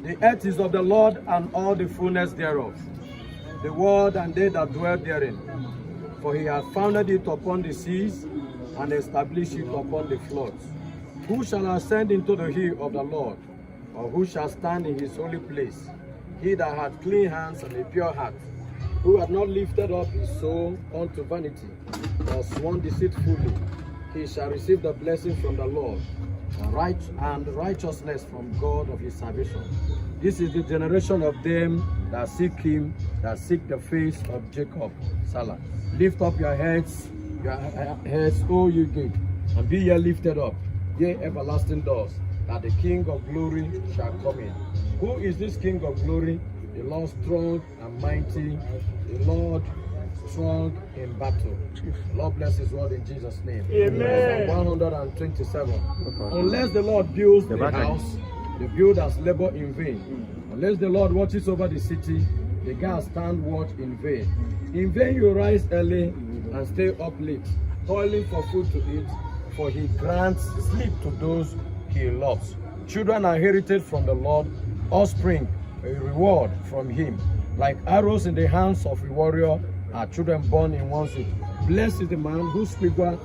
The earth is of the Lord and all the fullness thereof, the world and they that dwell therein. For he hath founded it upon the seas and established it upon the floods. Who shall ascend into the hill of the Lord, or who shall stand in his holy place? He that hath clean hands and a pure heart, who hath not lifted up his soul unto vanity, nor sworn deceitfully, he shall receive the blessing from the Lord, and righteousness from God of his salvation. This is the generation of them that seek him, that seek the face of Jacob. Selah. Lift up your heads, O you gate, and be ye lifted up, ye everlasting doors, that the King of glory shall come in. Who is this King of glory? The Lord strong and mighty, the Lord strong in battle. Lord bless his word in Jesus' name. Amen. Psalm 127. Unless the Lord builds the house, the builders labor in vain. Unless the Lord watches over the city, the guards stand watch in vain. In vain you rise early and stay up late, toiling for food to eat, for he grants sleep to those he loves. Children are heritage from the Lord, offspring a reward from him. Like arrows in the hands of a warrior are children born in one's youth. Blessed is the man whose quiver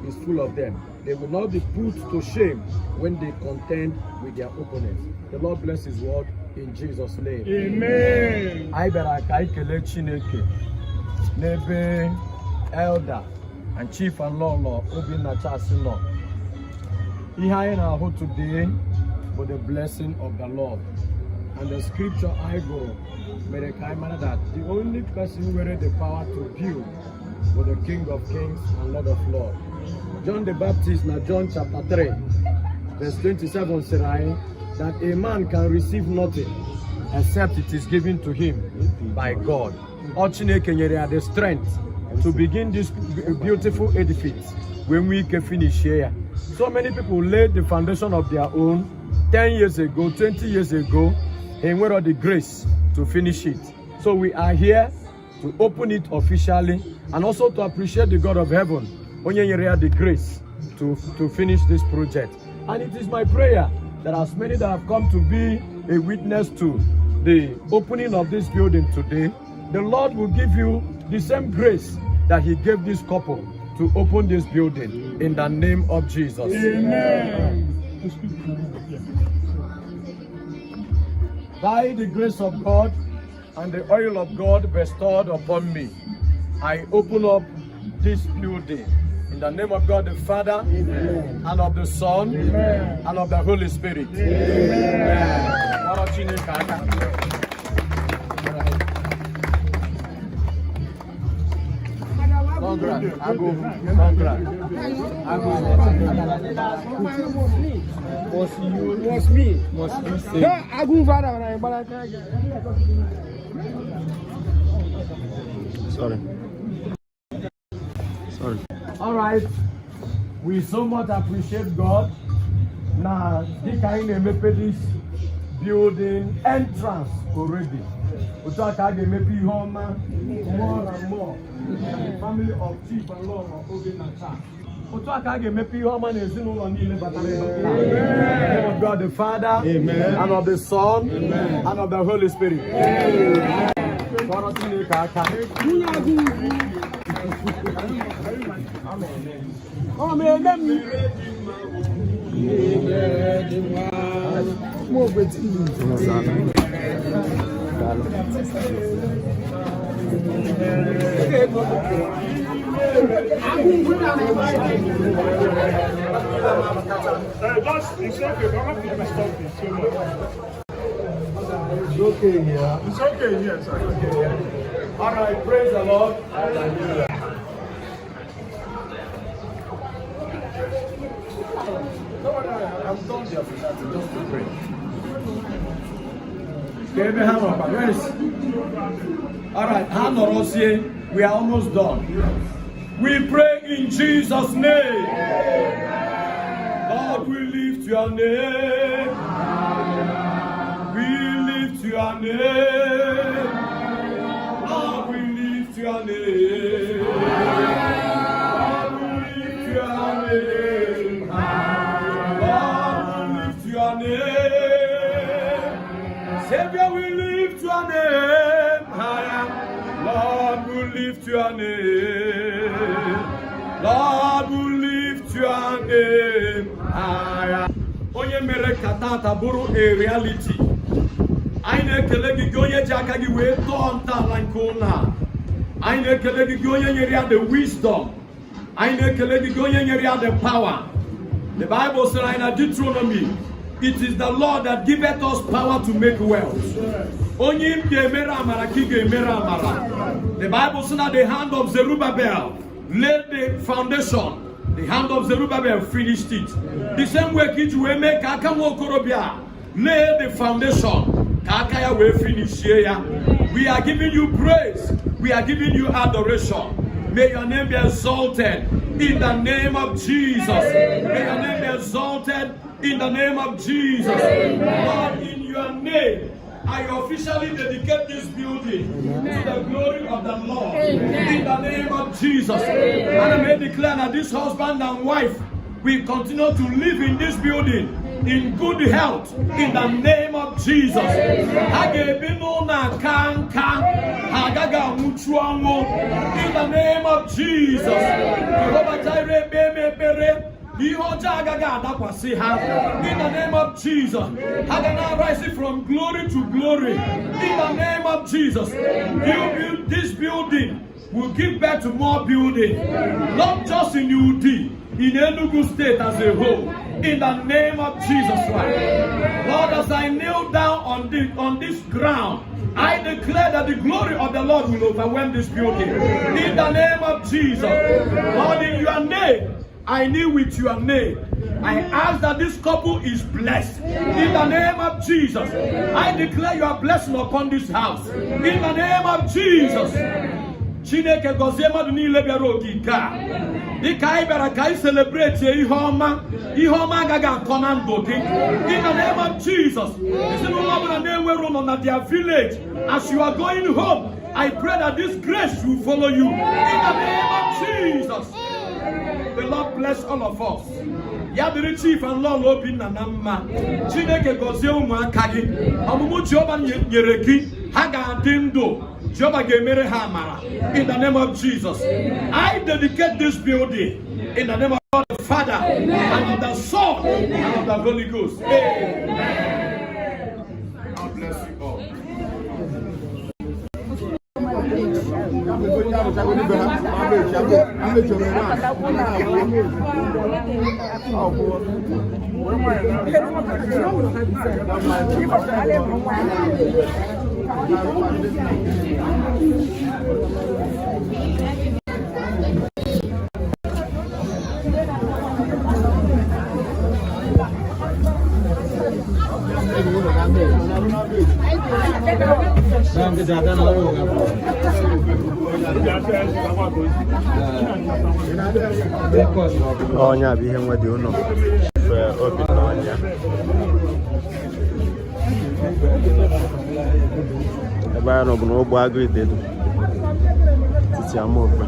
is full of them. They will not be put to shame when they contend with their opponents. The Lord bless his word in Jesus' name. Amen. Anyị bịara ka anyị kelee Chineke n'ebe Elder and Chief and Lolo Obinna Charles nọ. Ihe anyị na-ahụ today bụ the blessing of the Lord. And the scripture I gụrụ mere ka anyị mara that the only person nwere the power to build bụ the King of Kings and Lord of Lords. John the Baptist na John chapter 3 verse 27 sịrị anyị that a man can receive nothing except it is given to him by God. Ọ Chineke nyere ya the strength to begin this beautiful edifice wee nwee ike finish ya. So many people laid the foundation of their own 10 years ago, 20 years ago, and nwere the grace to finish it. So we are here to open it officially and also to appreciate the God of heaven, onye nyere ya the grace to finish this project. And it is my prayer that as many that have come to be a witness to the opening of this building today, the Lord will give you the same grace that He gave this couple to open this building in the name of Jesus. Amen. By the grace of God and the oil of God bestowed upon me, I open up this building in the name of God the Father, and of the Son, and of the Holy Spirit. Amen. Kpọrọ Chineke aka. Congrats. Agụ. Congrats. Agụ. Was you? Was me? Must you say? Yeah, Agu father when I but Sorry. Sorry. All right. We so much appreciate God. Na dịka anyị na-emepe this building entrance already. Otu a ka a ga-emepe ihe ọma more and more in the family of Chief and Lolo Obinna Charles. Otu a ka a ga-emepe ihe ọma n'ezinụlọ niile batara ebe a taa. In the name of God the Father, Amen. And of the Son, and of the Holy Spirit. Kpọrọ Chineke aka. Nwunye Agu. Ọ ma eme m. Mụ ogbe TV. Just, it's okay, don't have to stop it so much. It's okay here. It's okay here, sir. All right, praise the Lord. Hallelujah. No, I'm done there for that, just to pray. Ka ebe ha nọkwa, where is? All right, ha nọrọzie, we are almost done. We pray in Jesus' name. Lord, we lift your name. We lift your name. Lord, we lift your name. Lord, we lift your name. Lord, we lift your name. Savior, we lift your name higher. Lord, we lift your name. Lord, we lift your name higher. Onye mere ka tata bụrụ a reality. Anyị na-ekele gị, gị onye ji aka gị wee tọọ ntọala nke ụlọ a. Anyị na-ekele gị, gị onye nyere ya the wisdom. Anyị na-ekele gị, gị onye nyere ya the power. The Bible sịrị anyị na Deuteronomy, "It is the Lord that giveth us power to make wealth." Onye m ga-emere amara ka ị ga-emere amara. The Bible sị na the hand of Zerubbabel laid the foundation. The hand of Zerubbabel finished it. The same way ka iji wee mee ka aka nwa okorobịa lay the foundation, ka aka ya wee finishie ya. We are giving you praise. We are giving you adoration. May your name be exalted in the name of Jesus. May your name be exalted in the name of Jesus. Lord, in your name, I officially dedicate this building to the glory of the Lord. In the name of Jesus. And I may declare that this husband and wife will continue to live in this building in good health in the name of Jesus. Ha ga-ebi n'ụlọ aka nka, ha agaghị anwụchu ọnwụ in the name of Jesus. Jehovah Jireh, ekpe m ekpere na ihe ọjọọ agaghị adakwasị ha in the name of Jesus. Ha ga na-arise from glory to glory in the name of Jesus. You build this building will give birth to more building, not just in Udi, in Enugu State as a whole, in the name of Jesus Christ. Lord, as I kneel down on this ground, I declare that the glory of the Lord will overwhelm this building. In the name of Jesus. Lord, in your name, I kneel with your name. I ask that this couple is blessed. In the name of Jesus. I declare your blessing upon this house. In the name of Jesus. Chineke gọzie mmadụ niile bịara ogige a. Dịka anyị bịara ka anyị celebrate ihe ọma, ihe ọma agaghị akọ na ndụ gị. In the name of Jesus. Ezinụlọ ọbụla na-enwere ụlọ na their village, as you are going home, I pray that this grace will follow you. In the name of Jesus. The Lord bless all of us. Ya dịrị Chief and Lolo Obinna na mma. Chineke gọzie ụmụaka gị. Ọmụmụ Jehova nyere gị, ha ga-adị ndụ. Jehova ga-emere ha amara. In the name of Jesus. I dedicate this building in the name of God the Father and of the Son and of the Holy Ghost. Amen. God bless you all. Onye a bụ ihe nwe dị ụlọ Obinna Ọnya. Ebe anyị nọ bụ n'ogbe agụ Idedu etiti Amaokwe.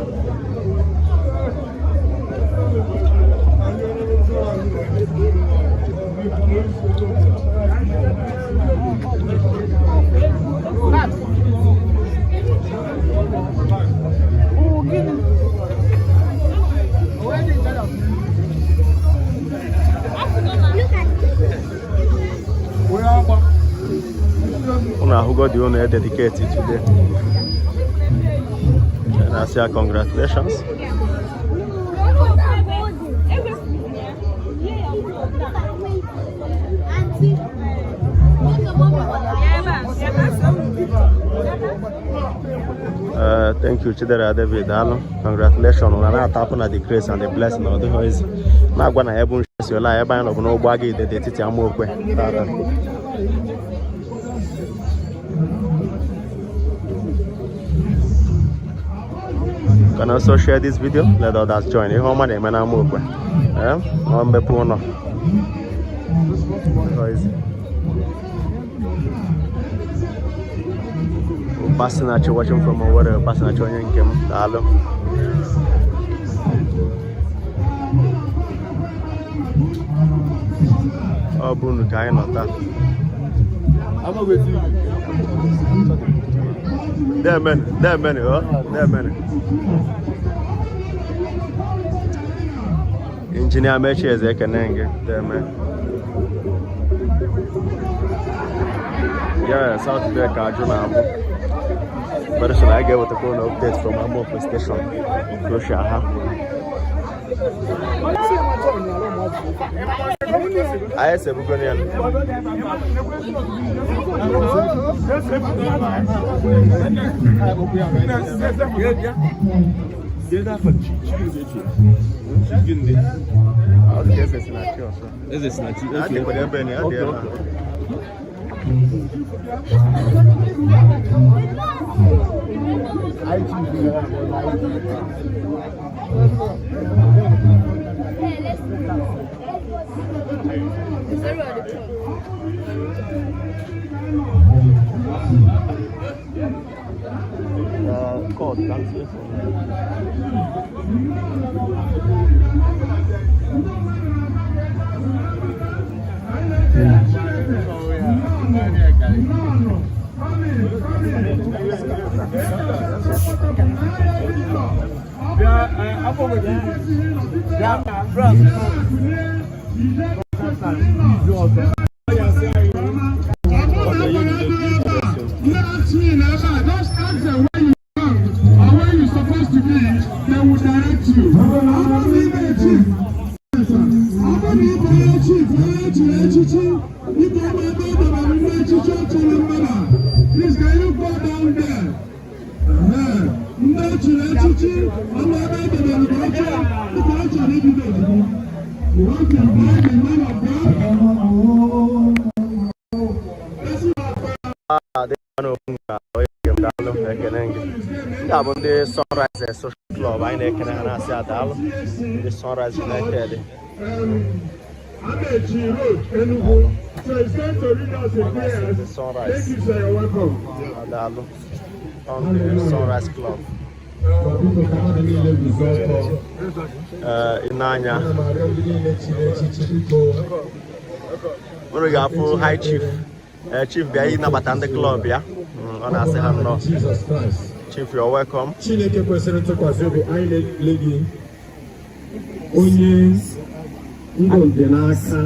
Unu ahụgo dị ụlọ e dedicate today. Na-asị ya congratulations. Thank you, Chidera David. Daalụ. Congratulations. Unu na-atapụ na the grace and the blessing ọ dịghị easy. Na-agwa na ebe nshi ola ebe anyị nọ bụ n'ogbe agụ Idede etiti Amaokwe tata. You can also share this video, let others join. Ihe ọma na-eme na Amaokwe. Ọ mmepe ụlọ. Ọ easy. Ụkpasinachi watching from Owerri, Ụkpasinachi onye nke m, daalụ. Ọ bụ unu ka anyị nọ taa. Demen, demen, ọ demen. Injinia Mechi Eze, ekene gị, demen. Yeah, Saturday ka ajụ na-abụ. Very soon I ga-ewetakwa ụlọ update from Amokwe station. Croatia ha. Anyị esebugo ya. Ọ dị ka eze si na chi ọsọ. Eze si na chi. Adịkwara ebe ni, adị ebe a. Code, can't see it. Just ask them where you belong or where you're supposed to be, they will direct you. Ọ bụrụ na ị bụ chief, ọ bụrụ na ị bụ onye chief, onye echiri echichi, ịbụ ebe ebe e debere ndị echichi echiri mmadụ, please can you go down there? Ehe. Ndị echiri echichi, ọ bụ ebe e debere gị oche, dịka ọ chọrọ ibido ozugbo. You want to invite the man of God? Person of Dị n'okwu nke a, onye nke m, daalụ, ekene gị. Ndị a bụ ndị Sunrise Social Club, anyị na-ekene ha, na-asị adaalụ, ndị Sunrise United. Amechi Road, Enugu. So it's going to read us a prayer. The Sunrise. Thank you, sir. You're welcome. Adaalụ on the Sunrise Club. Biko ka mmadụ niile guzo ọtọ. Ee, ị na-anya Ana m arịọ ndị niile chiri echichi, biko. unu ga-afụ High Chief. Ee, Chief bịa ịnabata ndị club ya. Ọ na-asị ha nnọọ. Jizọs Kraịst. Chief, you're welcome. Chineke kwesịrị ntụkwasị obi, anyị na-ekele gị, onye ndụ dị n'aka.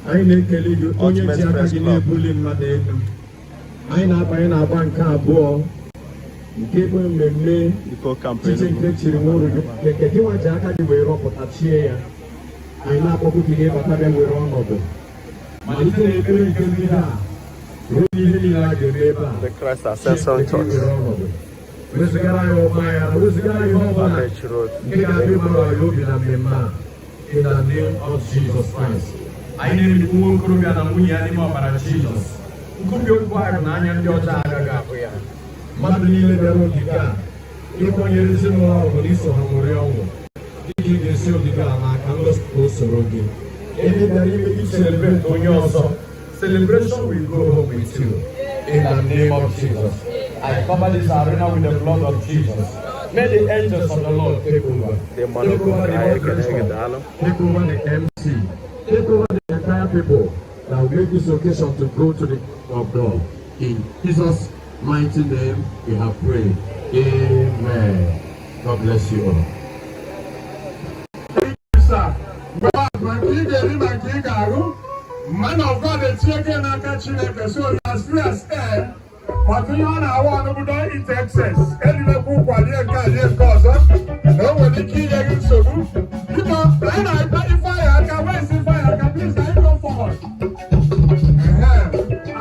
Anyị na-ekele gị, onye ji aka gị na-ebuli mmadụ elu. Anyị na-abanye n'agba nke abụọ nke bụ mmemme Iko Camp chichi Enugu. nke chiri nwụrụ gị, nke gị nwa ji aka gị wee rọpụta chie ya. Anyị na-akpọkwu gị ka ịbata bịa were ọnọdụ malite n'ekpere nke mmiri a ruo n'ihe niile a ga-eme ebe a. The Christ Ascension Church. Wezụgara anyị ọgba aghara, wezụgara anyị ihe ọbụla Amechi Road. nke ga-abịa ịgbarụ anyị obi na mmemme a, in the name of Jesus Christ. Anyị na-emikpu nwa okorobịa na nwunye ya n'ime ọbara Jizọs. Nkubi okwu anyị bụ na anya ndị ọjọọ agaghị abụ ya. Mmadụ niile bịara ogige a ịkwanyere ezinụlọ ahụ bụ na iso ha ṅụrị ọṅụ, dịka ị ga-esi ogige a n'aka ngosi ka o soro gị. Ebe bịara ime celebrate onye ọzọ, celebration will go home with you, in the name of Jesus. I cover this arena with the blood of Jesus. May the angels of the Lord take over. Ndị mmadụ Take over the anyị ekene gị, moderator. daalụ. Take over the MC. Take over the entire people that will make this occasion to go to the of God. In Jesus' mighty name, we have prayed. Amen. God bless you all. Sir. Ma nke ị ga-eri ma nke ị ga-arụ, man of God etinye gị n'aka Chineke, so you as free as air. Maka ihe ọ na-awụ ọnụ bụ don't eat excess. Erilekwa ụkwa, rie nke a, rie nke ọzọ. Na o nwere ike inye gị nsogbu. Biko, anyị na-akpa Ifeanyị aka, where is Ifeanyị aka? Please, can you go forward? Ehe.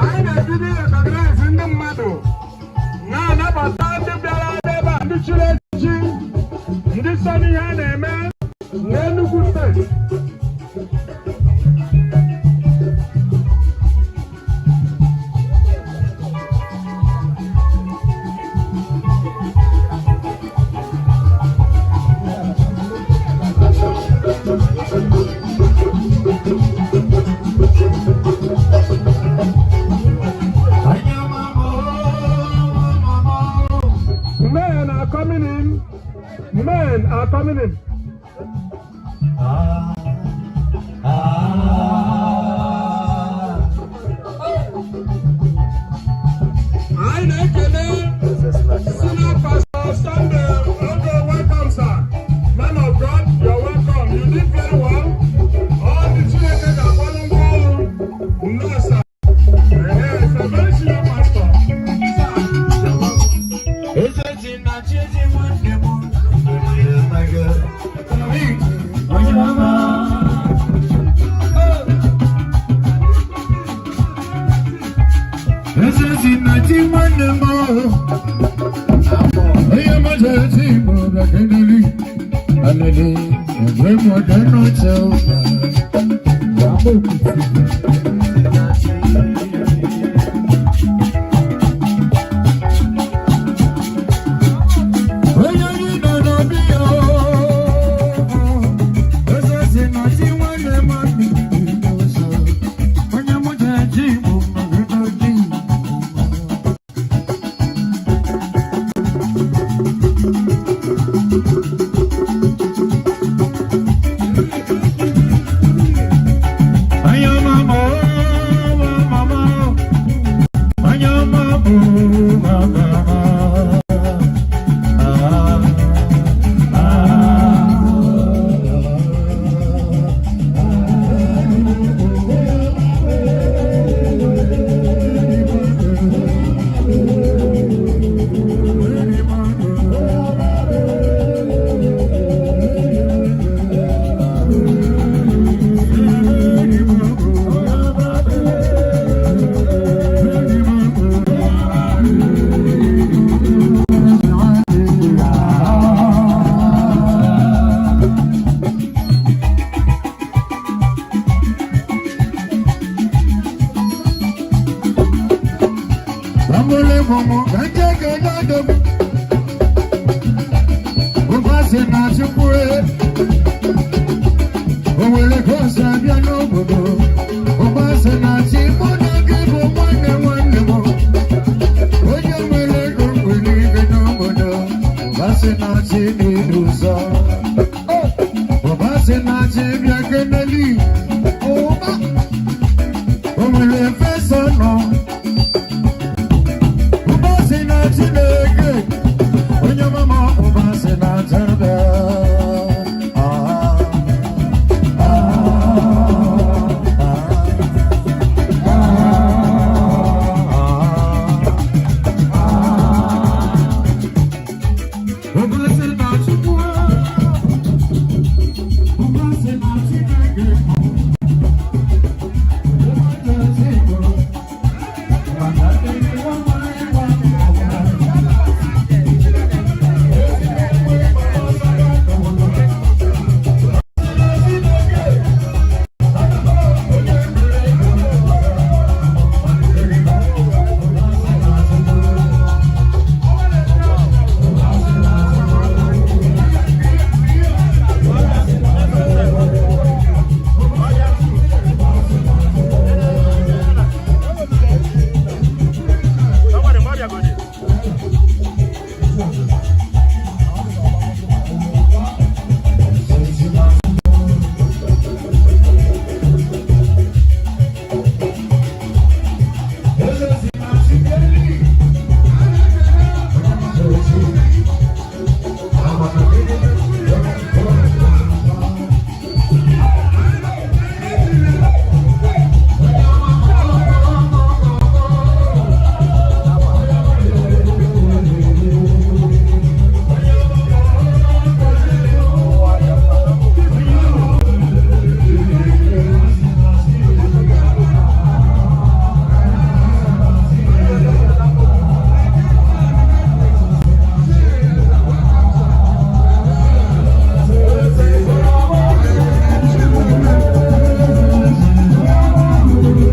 Anyị na-ebido recognize ndị mmadụ, na-anabata ndị bịara ebe a, ndị chiri echichi, ndị so n'ihe a na-eme n'Enugu Steeti.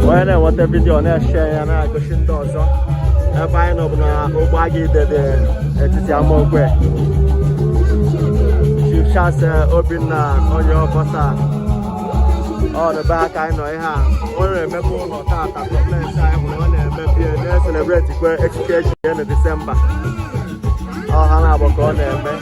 Onye na-enweta vidiyo na-eshe ya na-agosi ndị ọzọ ebe anyị nọ bụ na Ụgbọagide dị etiti Amaokwe. Chief Charles Obinna onye ọbọsa ọ nọbe aka anyị nọ ihe a ọ na-emepe ụlọ tata complex anyị hụrụ ọ na-emepe ya na-eselebreti kwe echiche echi ya na Disemba ọ ha na-abụ ka ọ na-eme.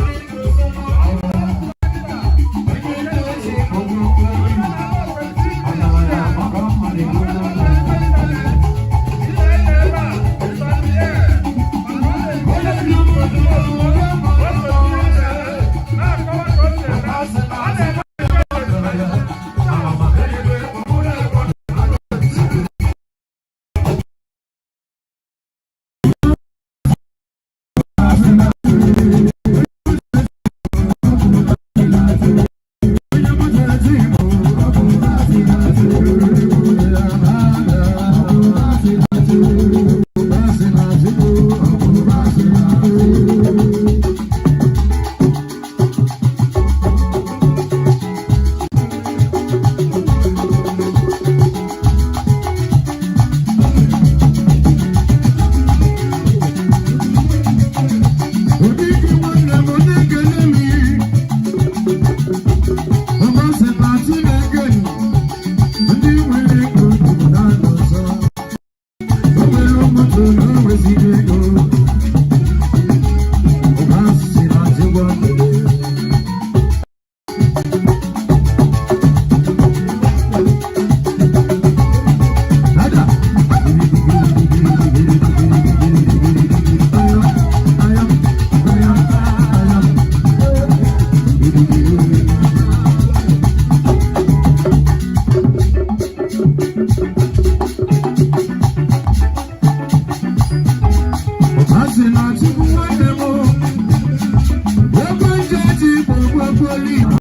Chukwu.